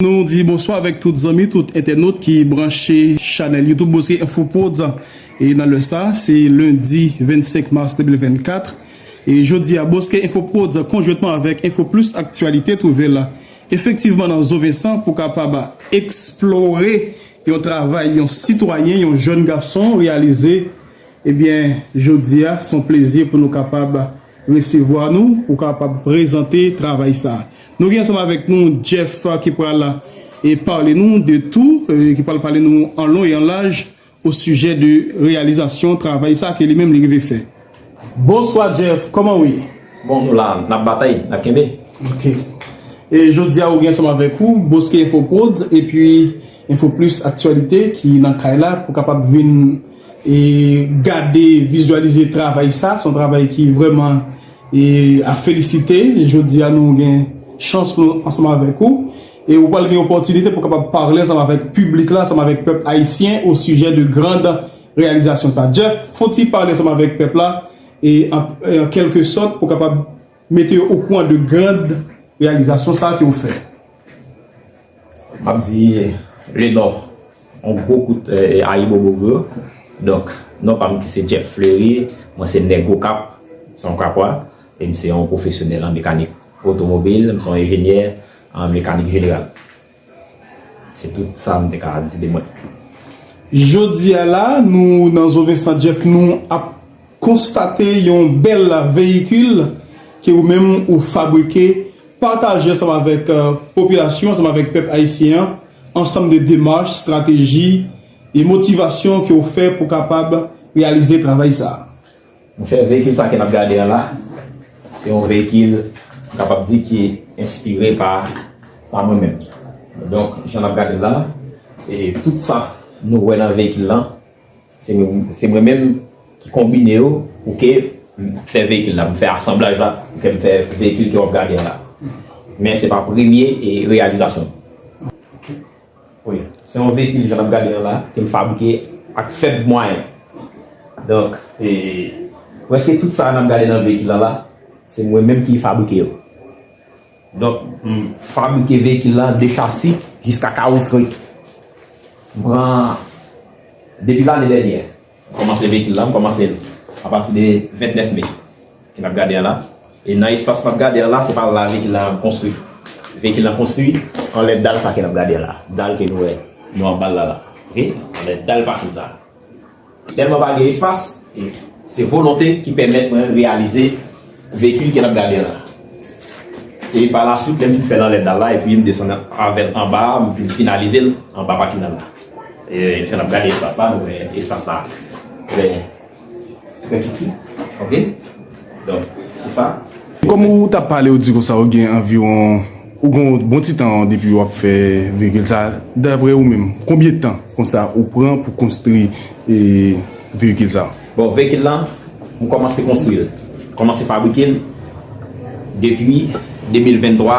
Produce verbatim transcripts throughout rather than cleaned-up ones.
Nou di bonswa avèk tout zanmi, tout entènot ki branche chanèl YouTube Bosque Info Prod. E nan lè sa, se lendi vennsenk mas de mil vennkat. E jodi a, Bosque Info Prod, konjwentman avèk Info Plus Aktyalite, twouve l efektivman nan Zo Vensan pou kapab eksplore yon travay yon sitwayen, yon jèn gason reyalize. Ebyen, jodi a, se yon plezi pou nou kapab resevwa nou, pou kapab prezante travay sa. Nou gen ansanm avèk nou Jeff ki pral e pale nou de tou, e ki pral pale nou an lon e an laj o sijè de reyalizasyon travay sa ke li menm li rive fè. Bonswa Jeff, kòman w ye? Bon, nou la, n ap batay, n ap kenbe. Ok. E jodi a, ou gen ansanm avèk ou Bosque Info Prod epi Info Plus Aktyalite ki nan kay la pou kapab vin e gade, vizyalize travay sa. Se yon travay ki vrèman e a felisite. Jodi a, nou gen chans pou nou ansanm avèk ou. E ou pral gen opòtinite pou kapab pale ansanm avèk piblik la, ansanm avèk pèp ayisyen o sijè de grand reyalizasyon sa. Jeff, fè yon ti pale ansanm avèk pèp la e an, e an kèlke sòt pou kapab mete yo okouran de grand reyalizasyon sa ke w fè. M ap di Lenò, yon gwo kout eh, ayibobo pou yo. Donk, non pa m ki se Jeff Fleury, mwen se nèg Okap, se yon Kapwa, e m se yon pwofesyonèl an mekanik otomobil, m se yon enjenyè an mekanik jeneral. Se tout sa m te ka di de mwen. Jodi a la, nou nan Zo Vensan Jeff, nou ap konstate yon bèl veyikil ke ou menm ou fabrike, pataje ansanm avèk eh, popilasyon, ansanm avèk pèp ayisyen an, ansanm de demach, estrateji e motivasyon ke w fè pou kapab reyalize travay sa. Mwen fè veyikil sa ke n ap gade an la, se yon veyikil, m kapab di, ki enspire pa, pa mwen menm. Donk, jan n ap gade l la, e tout sa nou wè nan veyikil lan, se mwen, se mwen menm ki konbine yo pou ke m fè veyikil la, m fè asanblaj la, pou ke m fè veyikil ke w ap gade an la. Men se pa premye e reyalizasyon. Wi, se yon veyikil jan n ap gade an la, ke m fabrike ak fèb mwayen. Donk, e, prèske tout sa n ap gade nan veyikil la la, se mwen menm ki fabrike yo. Donk, m fabrike veyikil la de chasi jiska kawosri. M pran depi lane dènyè. M kòmanse veyikil la, m kòmanse l apati de vennèf me ke n ap gade an la. E nan espas n ap gade an la, se pa la veyikil la konstwi. Veyikil la konstwi anlè dal sa ke n ap gade an la. Dal ke nou wè, nou anba l la la. Ok? Anlè dal pakin sa. Tèlman pa gen espas, e se volonte ki pèmèt mwen reyalize veyikil ke n ap gade an la. Se pa laswit, lè m fin fè l anlè dal la, epi m desann avè l anba a, m vin finalize l anba pakin an la. E, jan n ap gade espas la, nou wè espas la trè, trè piti. Ok? Donk, se sa. Kòm ou t ap pale, ou di konsa, ou gen anviwon, ou gen yon bon ti tan depi w ap fè veyikil sa. Daprè ou menm, konbyen tan konsa ou pran pou konstwi e, veyikil sa? Bon, veyikil lan, m kòmanse konstwi l, kòmanse fabrike l depi de mil venntwa,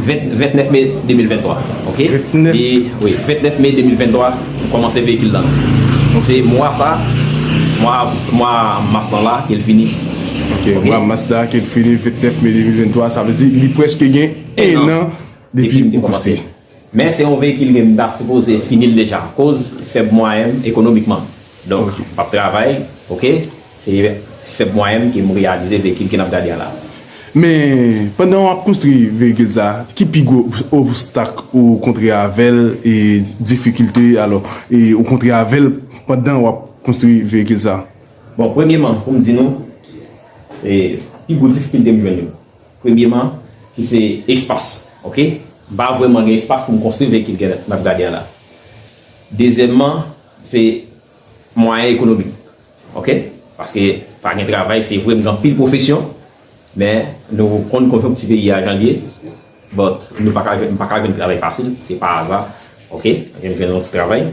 ven, vennèf me de mil venntwa, ok? Vennèf. E, wi, vennèf me de mil venntwa, m kòmanse veyikil lan. Se mwa sa, mwa, mwa mas lan la, ke l fini. Ok, ok? Mwa mas la, ke l fini, vennèf me de mil venntwa, sa vle di, li prèske gen en an depi m te kòmanse. Men se yon veyikil ke m ta sipoze fini l deja, akoz fèb mwayen m ekonomikman. Donk, m p ap travay, ok? Se ti fèb mwayen m ke m reyalize veyikil ke n ap gade a la. Men, pandan w ap konstwi veyikil sa, ki pi gwo obstak ou kontre avè l e difikilte, alò, e ou kontre avè l pandan w ap konstwi veyikil sa? Bon, premyeman, pou m di nou, e, pi gwo difikilte m jwenn yo. Premyeman, ki se espas, ok? M pa vrèman gen espas pou m konstwi veyikil ke n ap gade a la. Dezyèmman, se mwayen ekonomik, ok? Paske pa gen travay, se vre, m gen anpil pwofesyon, men nou konn konjonkti peyi a jan l ye. But, nou pa ka jwenn, m pa ka jwenn travay fasil, se pa aza, ok? Mwen jwenn yon ti travay,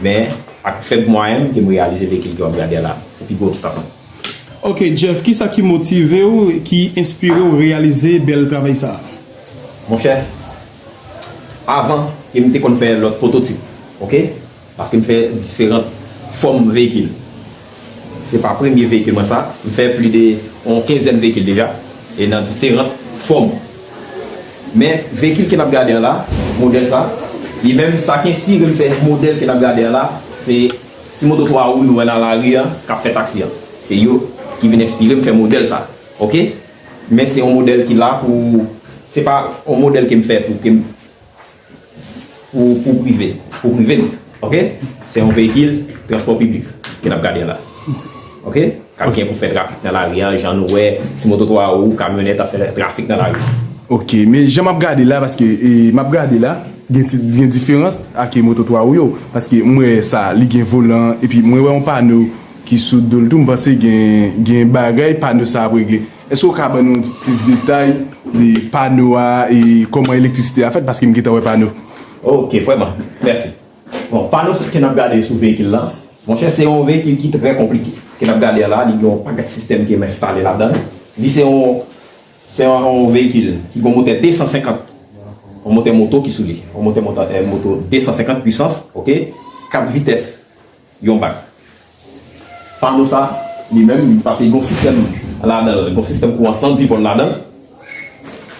men ak fèb mwayen m ke m reyalize veyikil ke w ap gade a la, se pi gwo obstak mwen. Ok, Jeff, kisa ki motive w, ki enspire w reyalize bèl travay sa a? Monchè, avan, ke m te konn fè lòt pwototip, ok? Paske m fè diferan fòm veyikil. Se pa premye veyikil mwen sa, m fè plis de yon kenzèn veyikil deja, e nan diferan fòm. Men veyikil ke n ap gade an la, modèl sa, li menm sa ki enspire m fè modèl ke n ap gade an la, se ti moto twa wou nou wè nan lari an k ap fè taksi an. Se yo ki vin enspire m fè modèl sa. Oke? Men se yon modèl ki la pou, se pa yon modèl ke m fè pou ke m pou, pou prive, pou prive n, oke? Se yon veyikil transpò piblik ke n ap gade la, oke? K ap gen pou fè trafik nan lari a, jan nou wè, ti moto twa wou, kamyonèt ap fè trafik nan lari. Oke, men jan m ap gade la, paske e, m ap gade la, gen ti, gen diferans ak moto twa wou yo, paske m wè sa, li gen volan, epi mwen wè yon pano ki sou do l tou, m panse gen, gen bagay pano sa ap regle. Èske w ka ban nou plis detay de pano a e kòman elektrisite a fèt? Paske m gentan wè pano. Ok, vrèman. Mèsi. Bon, pano ke n ap gade sou veyikil la, monchè, se yon veyikil ki trè konplike. Ke n ap gade a la, li gen yon pakèt sistèm ki enstale ladan l. Li se yon, se yon, yon veyikil ki gen yon motè de san senkant, yon motè moto ki sou li. Yon motè, motè, eh, moto de san senkant pwisans, ok? Kat vitès. Yon bak. Pano sa, li menm, li pase yon sistèm ladan l, yon sistèm kouran san dis vòl ladan l.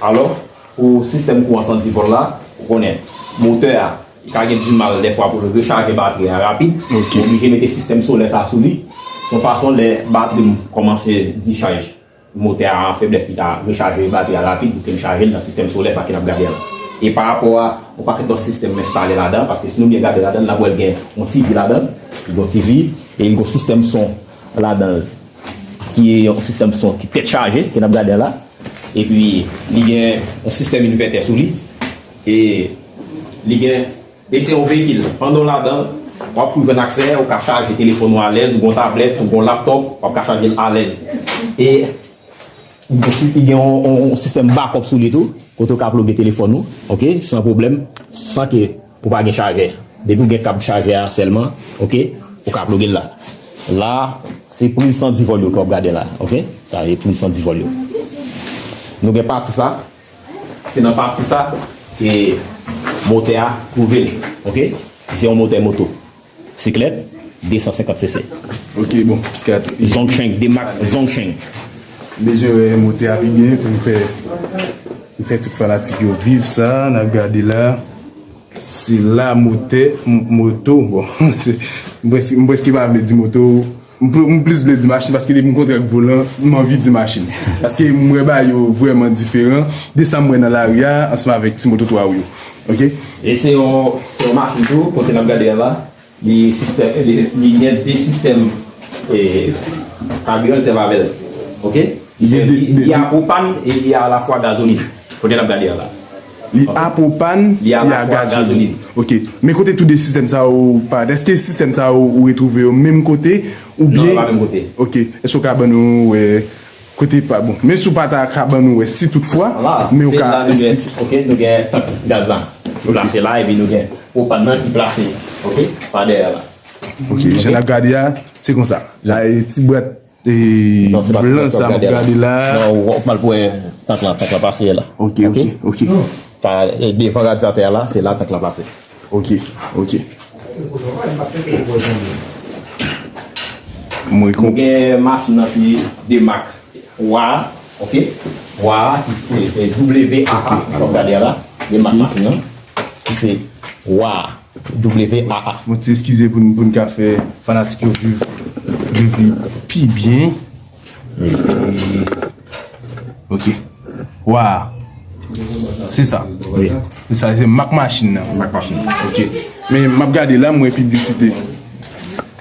Alò, pou sistèm kouran san dis vòl la, ou konnen, motè a, li ka gen di mal dèfwa pou l rechaje batri a rapid. Ok. Ou oblije mete sistèm solè sa sou li. Se yon fason lè batri m kòmanse dichaj. Motè a an feblès, li ka rechaje batri a rapid pou ke l chaje l nan sistèm solè sa ke n ap gade a la. E pa rapò a yon pakèt lòt sistèm enstale ladan, paske si nou byen gade ladan, n ap wè l gen yon TV ladan, li gen yon TV, e li gen yon sistèm son ladan l, ki yon sistèm son ki tèt chaje, ke n ap gade a la. Epi, li gen yon sistèm envètè sou li, e li gen E se yon veyikil. Pandan w ladan l, w ap pou jwenn aksè, ou ka chaje telefòn ou alèz, ou gon tablèt, ou gon laptòp, w ap ka chaje l alèz. E li gen yon, yon, yon sistèm bakòp sou li tou, kote ou ka ploge telefòn ou, ok, san pwoblèm, san ke ou pa gen chajè. Depi w gen kab chajè a sèlman, ok, ou ka ploge l la. La, se priz san dis vòl yo ke w ap gade la, ok? Sa se priz san dis vòl yo. Nou gen pati sa, Se nan pati sa ke motè a twouve l, ok? Se yon motè moto siklèt de san senkant cc. Ok, bon, kat. Zhongsheng, de mak Zhongsheng. Bezwen wè motè a pi byen pou m fè, pou m fè tout fanatik yo viv sa, n ap gade la. Se la motè, m-, moto, bon, se, m prèske, m prèske pa vle di moto, m pl-, m plis vle di machin, paske depi m kontre ak volan, m anvi di machin. Paske m wè bagay yo vrèman diferan de sa m wè nan lari a, ansanm avèk ti moto twa wou yo. Ok? E se yon, se yon machin tou, kote n ap gade a la, li sistèm, li, li gen de sistèm, e, kabiran l sèvi avè l. Ok? Li gen de, de, li a pwopàn e li a alafwa gazolin. Kote n ap gade a la. Li a pwopàn, li a gazolin. Ok. Men kote tou de sistèm sa yo parèt? Èske sistèm sa yo ou retwouve yo menm kote oubyen? Non, yo pa menm kote. Ok. Èske w ka ban nou, wè, kote pa bon? Men si w pa ta ka ban nou, wè, si toutfwa, men w ka esplike. Ok, nou gen tank gaz la ki plase la, epi nou gen pwopàn nan ki plase, ok, pa dèyè la. Ok, jan n ap gade a, se konsa. La, e ti bwat E blan sa m ap gade la. Non, w ap mal pou wè tank la, tank la pase la. Ok, ok, ok. Pa, e, devan radyatè a la, se la tank la pase. Ok, ok. Mwen konprann. Nou gen machin nan ki de mak W A A, ok? W A A, ki se, se W A A, w ap gade a la. De mak machin nan, ki se W A A. W A A. Fò n ti eskize pou n, pou n ka fè fanatik yo viv, viv li pi byen. E, ok. W A A. Se sa. Wi. Se sa, se mak machin nan. Mak machin nan. Ok. Men m ap gade la, m wè piblisite.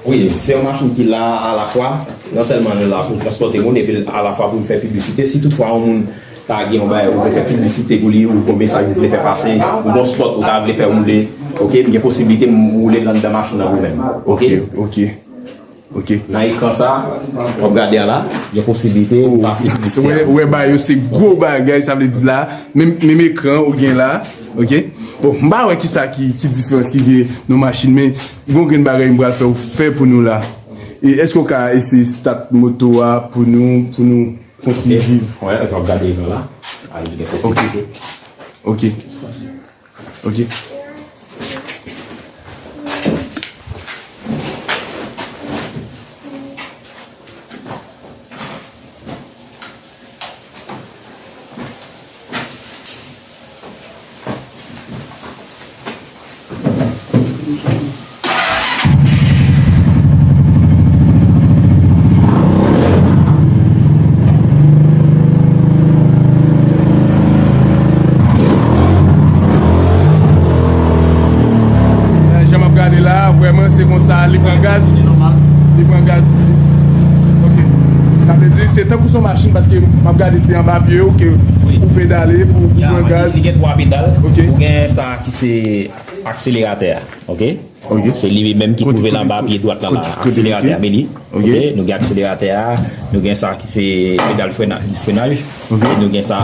Wi, se yon machin ki la alafwa, non sèlman nou la pou transpòte moun, epi alafwa pou n fè piblisite. Si toutfwa yon moun ta gen yon bagay, ou vle fè piblisite pou li, ou gon mesaj ou vle fè pase, ou gon spòt ou ta vle fè woule, ok, m gen posiblite m woule l anndan machin nan pou mwen. Ok, ok, ok. Nan ekran sa, w ap gade a la, gen posiblite m pase piblisite a. Wè, wè, bagay yo se gwo bagay, sa vle di la, menm, menm ekran ou gen la, ok. Bon, m pa wè kisa ki, ki diferans ki gen nan machin, men gon grenn bagay m pral fè ou fè pou nou la. E èske w ka eseye stat moto a pou nou, pou nou Kontinye viv. Wè, jan w ap gade ekran la. A, li gen posiblite. Ok. Ok. Sa li pran gaz? Li pran gaz. Ok. Sa vle di se tankou se yon machin paske m ap gade se anba pye w ke ou pedale pou, pou pran gaz. Li gen twa pedal. Ok. Ou gen sa ki se akseleratè a. Ok. Se li menm ki twouve l anba pye dwat la, la. Akseleratè a, men li. Ok. Nou gen akseleratè a, nou gen sa ki se pedal frena-, frenaj, e nou gen sa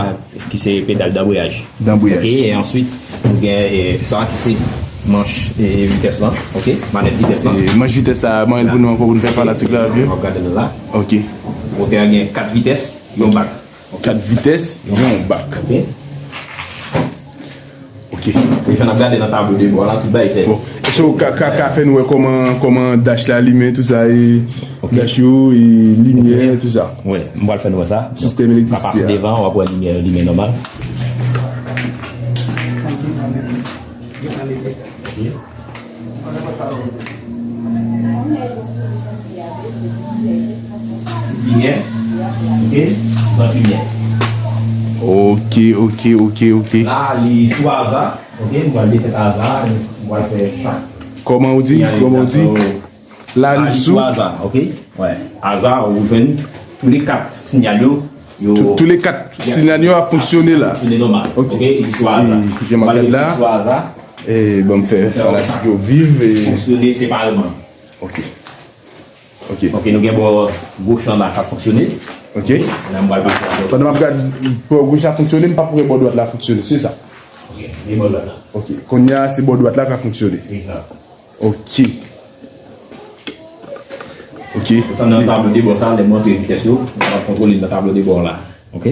ki se pedal danbriyaj. Ok, e answit, nou gen, e, sa ki se manch, e, vitès lan, ok, manèt vitès lan. E manch vitès la, mwen pou nou ankò pou nou fè fanatik la, byen. W ap gade l la. Ok. Motè a gen kat vitès, yon bak. Kat vitès, yon bak. Ok. Ok. Li fè n ap gade nan tablo de bò la, tout bagay se. Bon. Èske w ka, ka, ka fè n wè kòman, kòman dach la limen, tout sa, e dach yo, e limyè, tout sa? Wi, m pral fè n wè sa. Sistèm elektrisite a. Donk, w ap pase devan, w ap wè limyè yo limen nòmal. Ti limyè, ok, gran limyè. Ok, ok, ok, ok. La, li sou aza, ok, m pral detèt aza, m pral fè chak. Kòman ou di? Kòman ou di? La, li sou aza, ok? Wè. Aza, ou jwenn tou le kat siyal yo, yo. Tou, tou le kat siyal yo ap fonksyone la. Fonksyone nòmal. Ok. Ok, li sou aza. Jan m ap gade la. Sou aza. E, ban m fè fanatik yo viv. Fonksyone separeman. Ok. Ok. Ok, nou gen bò goch lan la k ap fonksyone. Ok. La, m pral pase. Pandan m ap gade bò goch la fonksyone, m p ap wè bò dwat la fonksyone, se sa? Ok, se bò dwat la. Ok, kounye a, se bò dwat la k ap fonksyone. Egzak. Ok. Ok. Sa nan tablo de bò sa, lè m rantre vitès yo, m ap kontwole nan tablo de bò la. Ok?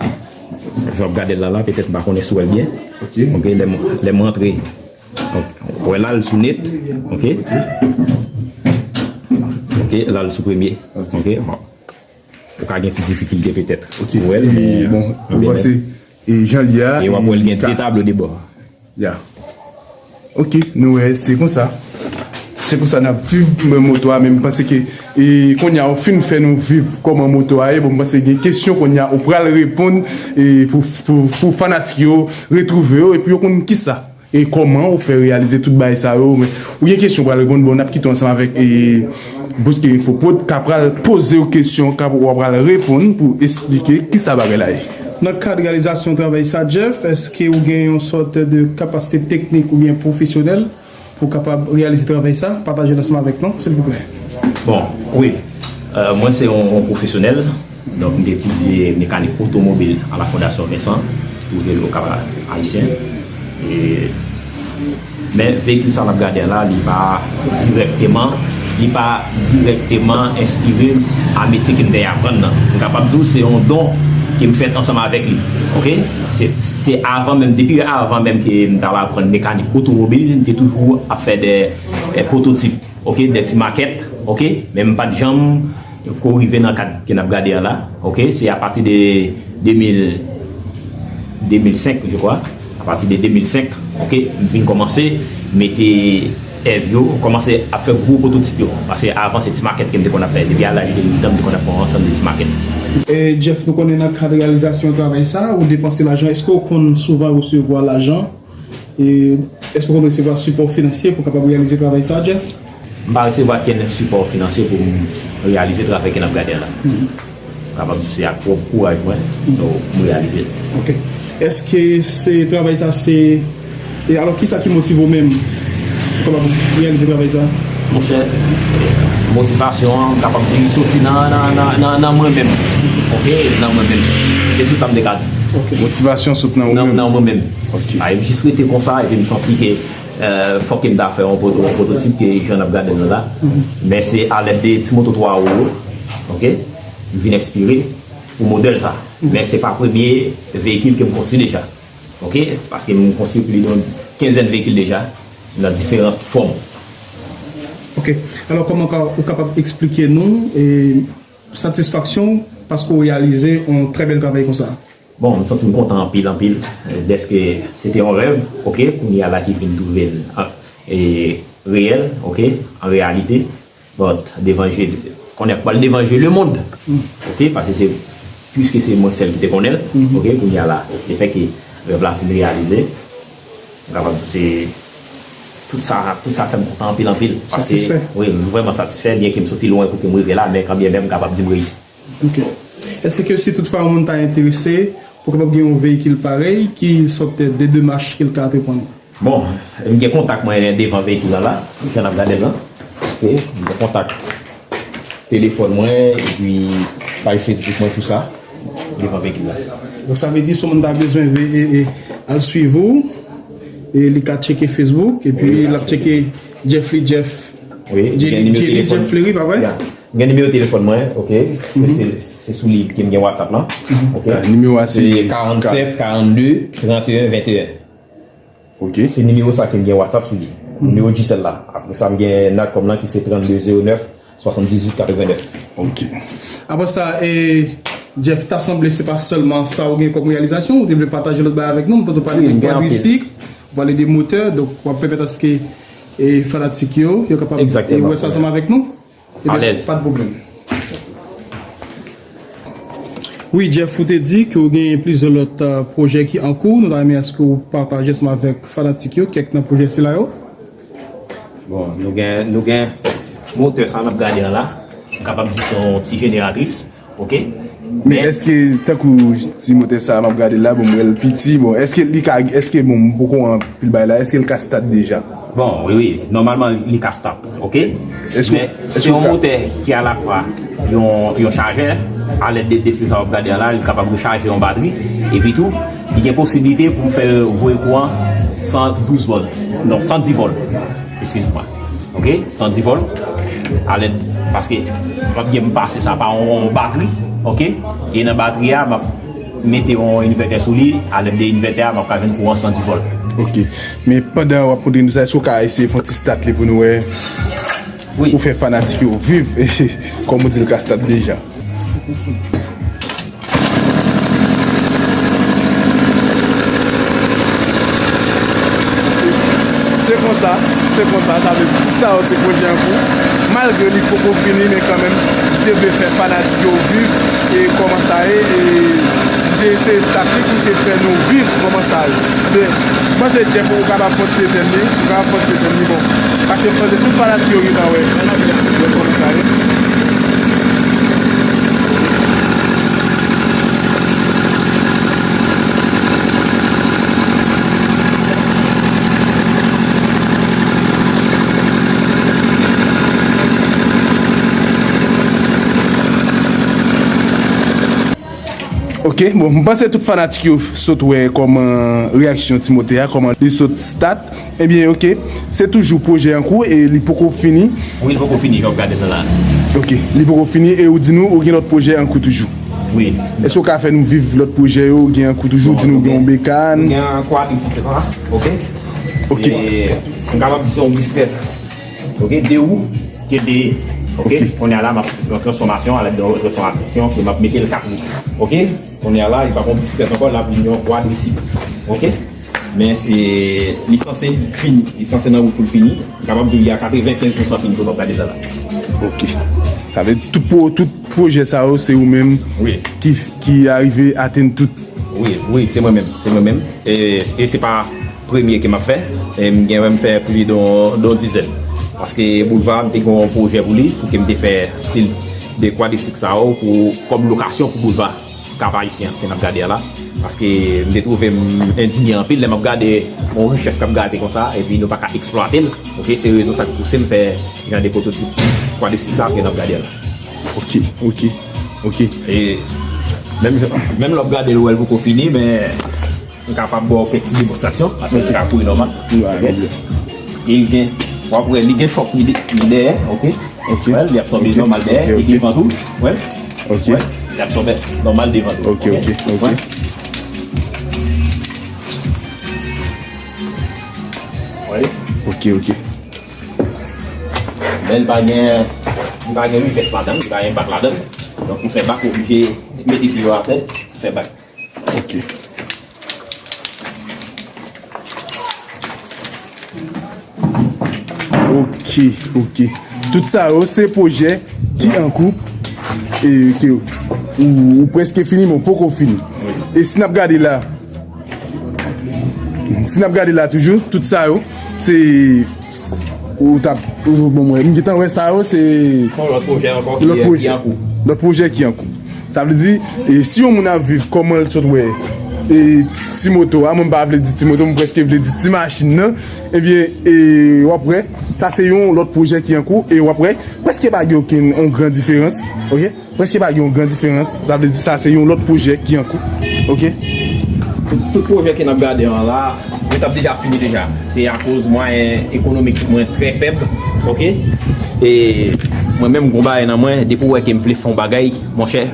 Jan w ap gade l la, la, petèt m pa konnen si w wè l byen. Ok. Ok, lè m, lè m rantre. Donk, w wè la, l sou net. Ok? Ok, la, l sou premye. Ok, bon. Ou ka gen ti difikilte petèt. Ok. Ou wè l, e, men, bon, ou panse, e, jan l ye a, e w ap wè l gen de tablo de bò. Ya. Ok, nou wè, se konsa. Se konsa n ap viv moto a, men m panse ke, e, kounye a, ou fin fè nou viv kòman moto a ye. Bon, m panse gen kesyon kounye a, ou pral reponn, e, pou, pou, pou fanatik yo retwouve yo, epi yo konn kisa, e kòman ou fè reyalize tout bagay sa yo. Men, ou gen kesyon ou pral reponn, bon, n ap kite w ansanm avèk, e, Bouske Info Prod, k ap pral poze w kesyon, k ap, w ap pral reponn pou esplike kisa bagay la ye. Nan kad reyalizasyon travay sa, Jeff, èske ou gen yon sòt de kapasite teknik oubyen pwofesyonèl pou w kapab reyalize travay sa? Pataje l ansanm avèk nou, silvouplè. Bon, wi. Euh, mwen se yon, yon pwofesyonèl. Donk, m te etidye mekanik otomobil a la Fondasyon Vincent, ki twouve l Okap Ayisyen. E Men veyikil sa n ap gade a la, li pa dirèkteman, li pa dirèkteman enspire a metye ke m te aprann nan. M kapab di w se yon don ke m fèt ansanm avèk li. Ok? Se, se avan menm, depi avan menm ke m t al aprann mekanik otomobil, m te toujou ap fè de, de pwototip, ok, de ti makèt, ok? Men m pa t janm Ko rive nan kad ke n ap gade a la, ok, se apati de de mil, de mil senk, je crois, apati de de mil senk, ok, m vin kòmanse mete èv yo, kòmanse ap fè gwo pwototip yo. Paske avan, se ti makèt ke m te konn ap fè. Depi a laj de uit an, m te konn ap fè yon ansanm de ti makèt. E, Jeff, nou konnen nan kad reyalizasyon travay sa, ou depanse lajan. Èske w konn souvan resevwa lajan? E èske w konn resevwa sipò finansye pou w kapab reyalize travay sa, Jeff? M pa resevwa kenn sipò finansye pou m reyalize travay ke n ap gade a la. M kapab di se ak pwòp kouraj mwen, so, m reyalize l. Ok. Èske se travay sa se, e alò, kisa ki motive w menm pou w kapab reyalize travay sa? Monchè, motivasyon an, m kapab di, soti nan, nan, nan, nan, nan mwen menm. Ok, nan mwen menm. Se tout sa m te ka di. Ok. Motivasyon sot nan ou menm? Nan, nan mwen menm. Ok. A, e m jis rete konsa, epi m santi ke, euh, fòk ke m ta fè yon poto-, yon pwototip ke jan n ap gade l la. Men se alèd de ti moto twa wou yo, ok, m vin enspire pou modèl sa. Men se pa premye veyikil ke m konstwi deja. Ok? Paske m konstwi plis de yon kenzèn veyikil deja, nan diferan fòm. Ok. Alò, kòman ka, ou kapab eksplike nou, e, satisfaksyon w paske w reyalize yon trè bèl travay konsa? Bon, m santi m kontan anpil, anpil, dèske se te yon rèv, ok, kounye a la ki vin twouve l, an, e, reyèl, ok, an reyalite. But, devan je, konnen pral devan je lemonn, ok, paske se, piske se mwen sèl ki te konnen l, ok, kounye a la, le fè ke rèv la fin reyalize, m kapab di se Tout sa, tout sa fè m kontan anpil, anpil. Paske, wi, m vrèman satisfè, byenke m soti lwen pou ke m rive la, men kanmenm m kapab di m reyisi. Ok. Èske ke si toutfwa yon moun ta enterese, pou kapab gen yon veyikil parèy, ki sòt de demach ke l ka antreprann? Bon, m gen kontak mwen devan veyikil la la, jan n ap gade l lan. Ok, m gen kontak telefòn mwen, epi paj Facebook mwen, tou sa, devan veyikil la. Donk, sa vle di, si yon moun ta bezwen ve-, e, e, al swiv ou, e li ka tcheke Facebook, epi l ap tcheke Jeffly Jeff, J-, Jelly Jeff Fleury, pa vre? Ya. M gen nimewo telefòn mwen, ok? Se, se, se sou li ke m gen WhatsApp lan. Ok? Ah, nimewo a se se karannsèt, karannde, trannteyen, venteyen. Ok. Se nimewo sa ke m gen WhatsApp sou li. Nimewo Digicel la. Apre sa, m gen Natcom lan ki se trannde zewo nèf, swasanndizuit, katrevennnèf. Ok. Apre sa, e, Jeff, ta sanble se pa sèlman sa ou gen kòm reyalizasyon, ou te vle pataje lòt bagay avèk nou, m tande w pale de kwadrisik, ou pale de motè, donk w ap pèmèt aske, e, fanatik yo, yo kapab, e, wè sa ansanm avèk nou. Ebyen, pa de pwoblèm. Wi, Jeff, ou te di ke w genyen plizyè lòt, e, pwojè ki an kou. Nou ta renmen èske w pataje ansanm avèk fanatik yo kèk nan pwojè sila yo? Bon, nou gen, nou gen motè sa n ap gade an la. M kapab di se yon ti jeneratris, ok? Men èske, tankou ti motè sa a, m ap gade la, bon, m wè l piti, bon, èske li ka, èske, bon, m poko anpil bay la, èske l ka stat deja? Bon, wi, wi, nòmalman, li ka stat, ok? Men se yon motè ki alafwa yon, yon chajè, alèd de de fil sa w ap gade a la, li kapab rechaje yon batri, epi tou, li gen posiblite pou m fè l voye kouran san douz vòlt, non, san dis vòlt, eskize mwa. Ok, san dis vòlt, alèd, paske m ap gen m pase sa pa yon batri, ok, e nan batri a, m ap mete yon envètè sou li, alèd de envètè a, m ap ka jwenn kouran san dis vòlt. Ok, men pandan w ap montre nou sa, èske w ka eseye fè yon ti stat li pou nou wè, pou fè fanatik yo viv, kòm ou di l ka stat deja? Se konsa, se konsa, sa vle di tout sa yo se pwojè an kou. Malgre li poko fini, men kanmenm, li te vle fè fanatik yo viv e kòman sa ye, e li te eseye stat li pou te fè nou viv kòman sa ye. Men, mwen se Jeff, ou kapab fè ti etèn li, ou kapab fè ti etèn li, bon. Paske mwen se tout fanatik yo gentan wè. Wè kòman sa ye. Ok, bon, m panse tout fanatik yo sot wè kòman reyaksyon Timote a, kòman li sot stat. Ebyen, ok, se toujou pwojè an kou e li poko fini. Wi, li poko fini, jan w ap gade l la. Ok, li poko fini e ou di nou ou gen lòt pwojè an kou toujou. Wi. Èske w ka fè nou viv lòt pwojè yo ou gen an kou toujou, di nou gen yon bekàn? Gen kwadrisikl la, ok? Ok. E, m kapab di se yon bisiklet. Ok, de wou, ke de, ok? Ok. Kounye a la, m ap nan transfòmasyon, alèd de transfòmasyon, ke m ap mete l kat wou. Ok? Kounye a la, li pa gen yon bisiklet ankò, l ap vin yon kwadrisikl. Ok? Men se, li sanse fini, li sanse nan wout pou l fini. M kapab di w li a katrevenkenz pousan fini, jan w ap gade sa la. Ok. Sa vle di tout pwo-, tout pwojè sa yo, se ou menm ki, ki arive atenn tout. Wi, wi, se mwen menm, se mwen menm. E, e se pa premye ke m ap fè. E m gen, m fè plis de yon, de yon dizèn. Paske Boulva, m te gen yon pwojè pou li, pou ke m te fè stil de kwadrisikl sa yo, pou, kòm lokasyon pou Boulva Kap Ayisyen an, ke n ap gade a la. Paske m te twouve m endinye anpil lè m ap gade yon richès k ap gate konsa, epi nou pa ka eksplwate l. Ok, se rezon sa k pouse m fè jan de pwototip kwadrisikl sa ke n ap gade a la. Ok, ok, ok. E menm, menm lè w ap gade l, ou wè l poko fini, men m kapab ba w kèk ti demonstrasyon, paske l ka kouri nòmal. Ok. E li gen, w ap wè, li gen chòk li de-, li dèyè, ok. Ok. Wè, li absòbe nòmal dèyè, li devan tou. Wè. Ok. Wè, li absòbe nòmal devan tou. Ok, ok, ok. Wè. Wè. Ok, ok. Men li pa gen, li pa gen rivès ladan l, li pa gen bak ladan l. Donk, pou fè bak, ou oblije mete pye w atè, fè bak. Ok. Ok, ok. Tout sa yo, se pwojè ki an kou e ke ou, ou prèske fini, men w poko fini. E si n ap gade la, si n ap gade la toujou, tout sa yo, se Ou t ap, ou, bon, mwen, m gentan wè sa yo, se Yon lòt pwojè ankò ki, lòt ki pwojè. An kou. Lòt pwojè ki an kou. Sa vle di, e, si yon moun ap viv kòman l sot wè, e, ti moto a, mwen m pa vle di ti moto, m prèske vle di ti machin nan, ebyen, e, w ap wè, sa se yon lòt pwojè ki an kou, e w ap wè, prèske pa gen okenn, yon gran diferans, oke? Prèske pa gen yon gran diferans. Sa vle di sa se yon lòt pwojè ki an kou. Oke? Tout, tout pwojè ke n ap gade an la, yo t ap deja fini deja. Se akoz mwayen ekonomik mwen trè fèb. Oke? E mwen menm, gon bagay nan mwen, depi w wè ke m vle fè yon bagay, monchè,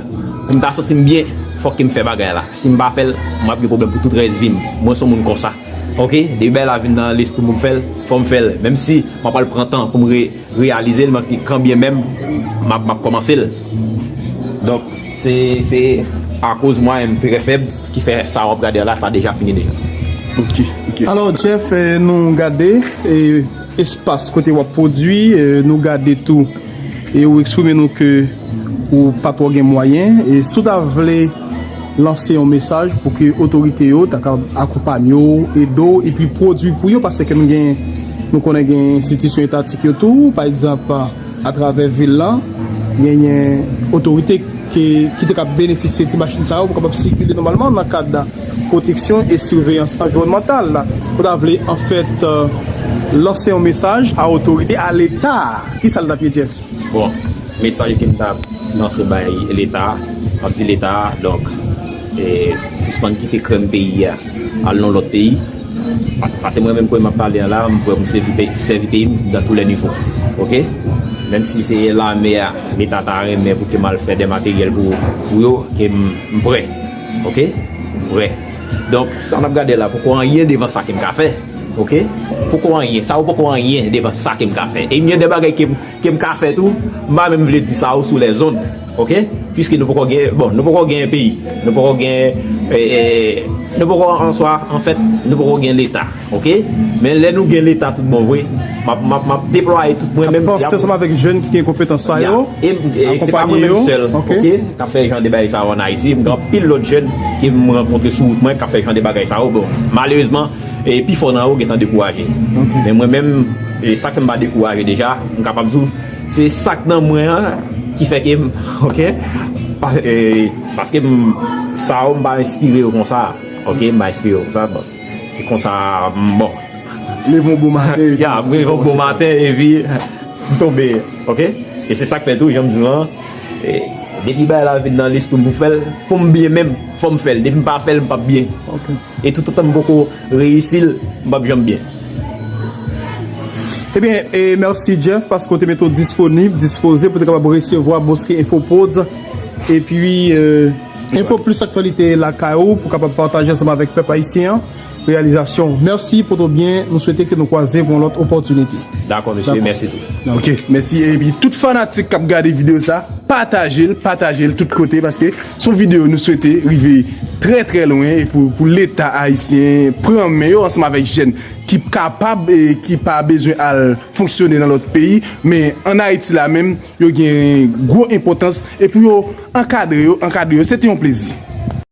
pou m ta santi m byen, fòk ke m fè bagay la. Si m pa fè l, m ap gen pwoblèm pou tout rès vi m. Mwen se yon moun konsa. Oke? Depi bagay la vin nan lespri m pou m fè l, fò m fè l. Menm si m ap pral pran tan pou m re-, reyalize l, men kanbyenmenm m ap, m ap kòmanse l. Donk, se, se akoz mwayen m trè fèb ki fè sa w ap gade a la, sa deja fini deja. Ok, ok. Alò, Jeff, eh, nou gade, eh, espas kote w ap pwodui, eh, nou gade tou, e ou eksprime nou ke ou pa twò gen mwayen, e si w ta vle lanse yon mesaj pou ke otorite yo ta ka akonpanye w, ede w, epi pwodui pou yo, paske nou gen, nou konnen gen enstitisyon etatik yo tou, pa egzanp, atravè vil la, genyen otorite ke, ki te ka benefisye ti machin sa yo pou kapab sikile nòmalman nan kad pwoteksyon e siveyans anviwònmantal la. Ou ta vle, anfèt, euh, lanse yon mesaj a otorite, a Leta. Ki sa l t ap ye, Jeff? Bon, mesaj ke m ta lanse bay Leta, m ap di Leta, donk, e, sispann kite krèm peyi a al nan lòt peyi. Pa-, paske mwen menm, kote m ap pale an la, m prè pou m sèvi pe-, sèvi peyi m dans tous les niveaux. Oke? Menm si se lame a, Leta ta renmen pou ke m al fè de materyèl pou, pou yo, ke m, m prè. Oke? M prè. Donk, sa n ap gade la, poko anyen devan sa ke m ka fè. Oke? Poko anyen. Sa yo poko anyen devan sa ke m ka fè. E gen de bagay ke m ke m ka fè tou, m pa menm vle di sa yo sou lèzonn, oke? Piske nou poko gen, bon, nou poko gen peyi, nou poko gen, e, e, nou poko an swa, anfèt, nou poko gen Leta, oke? Men lè nou gen Leta tout bon vre, m ap, m ap, m ap deplwaye tout mwen menm. Panse ansanm avèk jèn ki gen konpetans sa yo, e, e se pa mwen menm sèl, oke, k ap fè jan de bagay sa yo ann Ayiti. M gen anpil lòt jèn ke m rankontre sou wout mwen k ap fè jan de bagay sa yo. Bon, malerezman, e pi fò nan yo gentan dekouraje. Ok. Men mwen menm, e sa k fè m pa dekouraje deja, m kapab di w, se sa k nan mwen an ki fè ke m, oke? Pa-, e, paske m, sa yo m pa enspire yo konsa, oke? M pa enspire yo konsa, bon. Se konsa, m, bon. Leve yon bon maten, ya, m leve yon bon maten, epi m tonbe, oke? E se sa k fè tou, jan m di w lan, e, depi bagay la vin nan lespri m pou fè l, pou m byen menm, fò m fè l. Depi m pa fè l, m p ap byen. Ok. E toutotan m poko reyisi l, m p ap janm byen. Ebyen, e mèsi Jeff, paske w te mete w disponib, dispoze pou te kapab resevwa Bosquet Info Prod. Epi, e, Info Plus Aktyalite lakay ou, pou kapab pataje ansanm avèk pèp ayisyen an reyalizasyon. Mèsi, pote w byen, nou swete ke nou kwaze pou yon lòt opòtinite. Dakò, mesye, mèsi tou. Ok, mèsi. Epi tout fanatik k ap gade videyo sa, pataje l, pataje l tout kote, paske se yon videyo nou swete rive trè, trè lwen, e pou, pou Leta ayisyen pran men yo ansanm avèk jèn ki kapab e ki pa bezwen al fonksyone nan lòt peyi, men ann Ayiti la menm, yo gen gwo enpòtans, e pou yo ankadre yo, ankadre yo, se te yon plezi.